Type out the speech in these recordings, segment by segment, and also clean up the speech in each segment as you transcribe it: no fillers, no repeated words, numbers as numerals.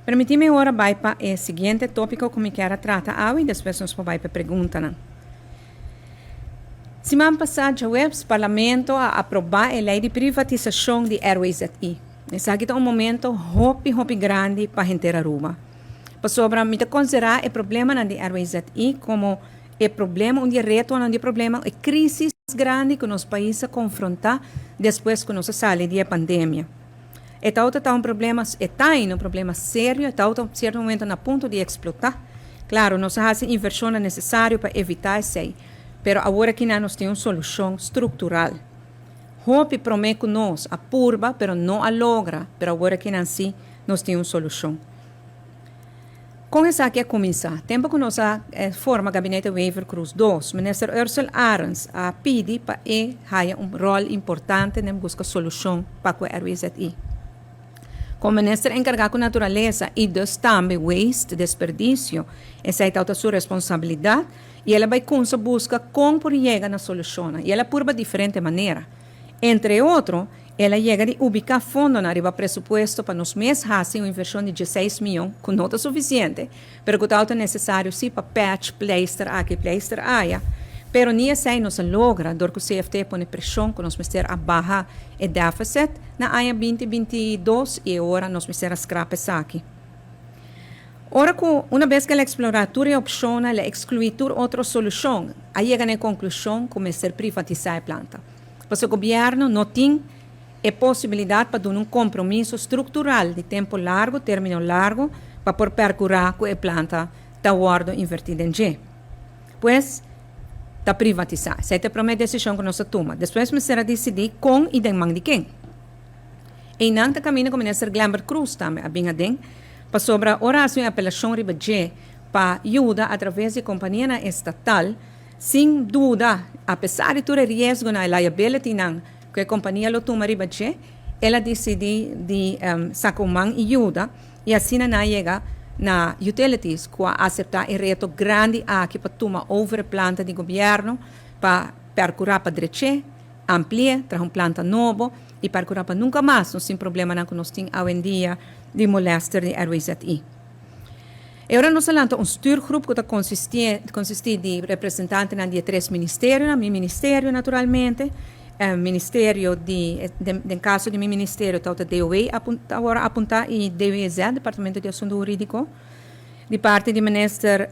Permití mi awor bai pa e siguiente tópiko ku mi kier a trata awe i despues nos por bai pa e preguntanan. Siman pasá djaweps Parlamento a aprobá e lei di privatisashon di RWZI. Esaki ta un momento hopi hopi grandi pa henter Aruba. Pasobra mi ta konsiderá e problemanan di RWZI komo e problema, un di e retonan, un di e problema, e krísis grandi ku nos pais a konfrontá despues ku nos a sali di e pandemia. E tawata ta un problema, e ta ainda un problema serio, e tawata op sierto momento na punto di eksplotá. Klaro, nos a hasi invershonnan nesesario pa evitá esei, pero awor akinan nos tin un solushon struktural. Hopi promé ku nos a purba, pero no a logra, pero awor akinan sí nos tin un solushon. Kon esaki a kuminsá? Tempu ku nos a forma Gabinete Wever-Croes dos, Minister Ursell Arends a pidi pa e haya un ròl importante den buska solushon pa ku e RWZI. Komo minister enkargá ku naturalesa i dus tambe waste, desperdisio, esei tabata su responsabilidat i el a bai kunsa buska kon por yega na solushonnan i el a purba diferente manera. Entre otro, el a yega di ubiká fondonan riba presupuesto pa nos mes hasi un invershon di dieseis mion, ku no ta sufisiente, pero ku tabata nesesario sí pa patch pleister aki, pleister aya. Pero ni esei nos a logra dor ku CFT a pone preshon ku nos mester a baha e deficit na aña 2022 i e ora nos mester a skrap esaki. Ora ku una bes ku el a eksplorá tur e opshonnan, el a ekskluí tur otro solushon, a yega na e konklushon ku mester privatisá e planta. Pasobra gobièrnu no tin e posibilidat pa duna un kompromiso struktural di tempu largu, término largu, pa por pèrkurá ku e planta ta wòrdu invertí den dje. Pues, ta privatisá. Esei ta e promé desishon ku nos a tuma. Despues mester a disidí kon i den man di ken. Einan ta kaminda ku Minister Glenbert Croes tambe a bin aden, pasobra ora hasi un apelashon riba dje pa yuda atraves di kompanianan estatal, Sin duda, apesar di tur e riesgonan, e liabilitynan ku e kompania lo tuma riba dje, el a disidí di saka un man i yuda i asina nan a yega na Utilities ku a aseptá e reto grandi aki pa tuma over e planta di gobièrnu pa perkurá pa drech'é, ampli'é, traha un planta nobo i perkurá pa nunka mas nos tin problemanan ku nos tin awendia di molèster di RWZI. E ora nos a lanta un stuurgroep ku ta konsistí di representantenan di e tres ministerionan, mi ministerio naturalmente, ministerio di, den kaso di mi ministerio tabata DOW ta wòrdu apuntá i DWZ, Departamento di Asuntu Hurídiko. Di parti di minister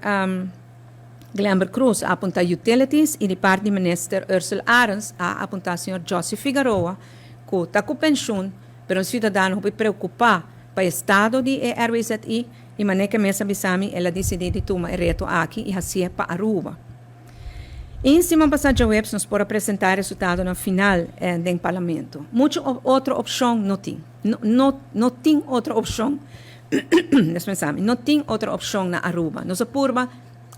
Glenbert Croes a apuntá Utilities i di parti di minister Ursell Arends a apuntá señor Jossy Figaroa ku ta ku penshun pero un siudadano hopi preokupá pa estado di e RWZI i manera ke mes a bisa mi el a disidí di tuma e reto aki i hasié pa Aruba. I siman pasá djaweps nos por a presentá e resultadonan final den Parlamento. Muchu otro opshon no tin. No, no, no tin otro opshon, dispensá mi, no tin otro opshon na Aruba. Nos a purba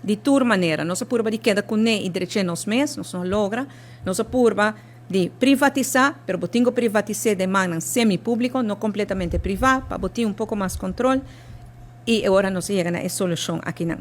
di tur manera. Nos a purba di keda kuné i drech'é nos mes, nos no a logra. Nos a purba di privatisá, pero bo tin ku privatis'é den mannan semi-públiko, no kompletamente privá, pa bo tin un poko mas kontrol, i e ora nos a yega na e solushon akinan.